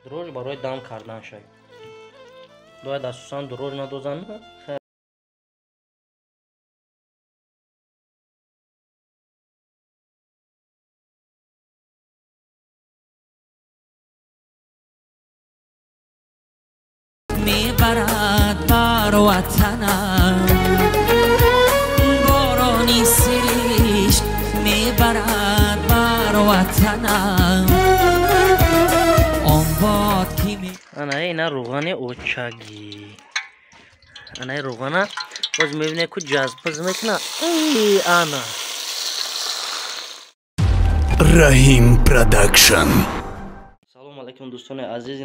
Дрожж барои дам кардан шай. Бояд асосан дрожж надозанд. Мебарад бар ватанам борони сиришк, мебарад бар ватанам он бод ки. Ана ина рӯғани очагӣ. Анаи рӯғана боз мебинед, ку ҷазбпаз мекуна. Ана. Раҳим Продакшн. Салому алайкум, дӯстони азиз.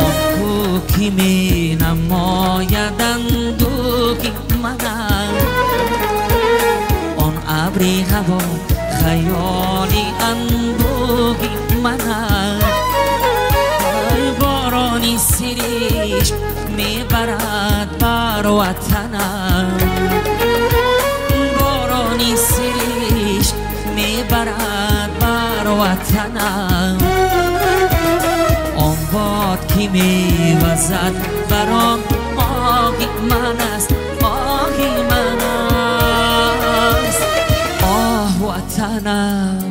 Он ку ки менамояд андӯҳи манам, он абри ҳаво хаёли анбӯҳи манам. Борони сиришк мебарад бар ватанам, борони сиришк мебарад бар ватанам. Он бод ки мевазад бар он оҳи ман аст, оҳи ман аст. Оҳ ватанам,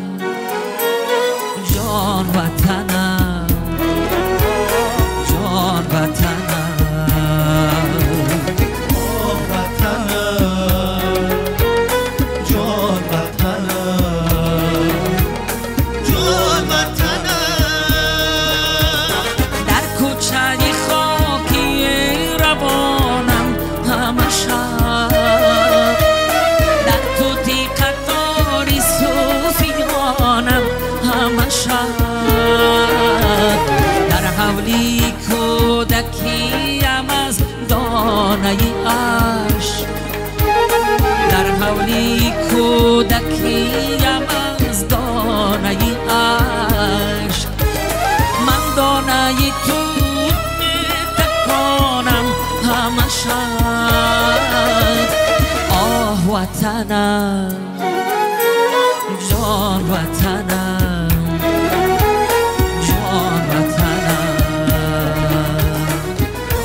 ҷон ватанам, ҷон ватанам. Оҳ ватанам, ҷон ватанам, ҷон ватанам. Дар кӯчаи хоки равонам ҳама шаб, дар тути қатори сӯфиёнам ҳама шаб, дар ҳавли кӯдакиям аз донаи ашк, дар ҳавли кӯдакиям аз донаи ашк. Ман донаи тут метаконам ҳама шаб. Оҳ ватанам, ҷон ватанам, ҷон ватанам.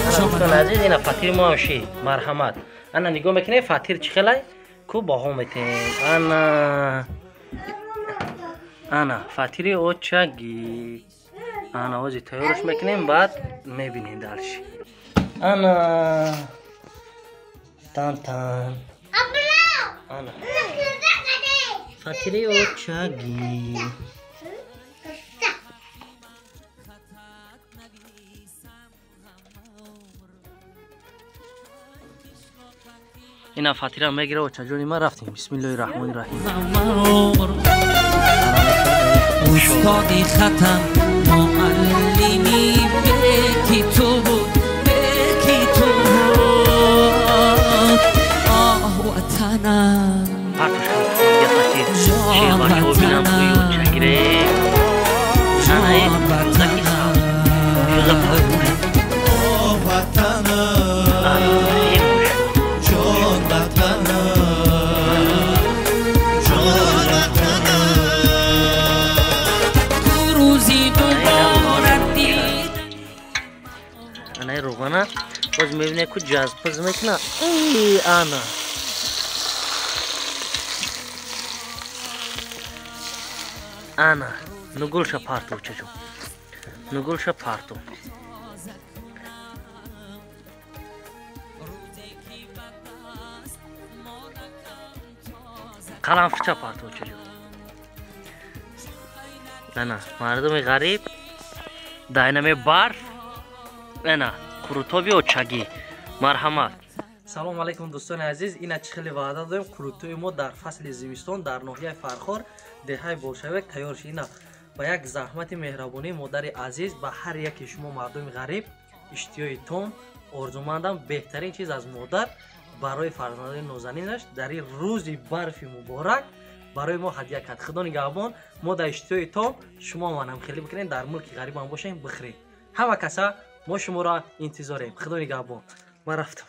Дӯстони азиз, ина фатири мо ҳам шид. Марҳамат, ана нигоҳ мекунед, фатир чӣ хелай ку баҳо метем. Ана ана фатири очагӣ, ана ози тайёраш мекунем, баъд мебинем дальше. Ана тан-тан, ана фатири очагӣ. Ина фатира мегира очаҷони ман, рафтем. Бисмиллоҳи раҳмони раҳим. Устоди хатам, муаллими беки ту буд, беки ту буд. Оҳ ватанам, ҷон ватанам, ҷон ватанам. Оҳ ватанам, ҷон ватанам, ҷон ватанам. Ту рӯзи дубора дид. Анаи равғана боз мебинед ку ҷазбпаз мекуна. Ана ана нугулша парту, очаҷон, нугулша парту. Қаламфича парту, очаҷон. Ана мардуми ғариб дайнаме барф, ана қурутоби очагӣ. Марҳамат. Салом алейкум, дӯстони азиз. Ина чӣ хеле ваъда додем, қурутоби мо дар фасли зимистон дар ноҳияи Фархор, деҳаи Болшавек тайёр шид. Ина ба як заҳмати меҳрабонии модари азиз ба ҳар яке шумо мардуми ғариб иштиёи том орзумандам. Беҳтарин чиз аз модар барои фарзандони нозанинаш дар ин рӯзи барфи муборак барои мо ҳадя кард. Худо нигаҳбон, мо дар иштиёи том шумо манам хеле бикунед, дар мулки ғарибам бошем, бихӯред. Ҳама каса мо шуморо интизорем. Худо нигаҳбон, ман рафтам.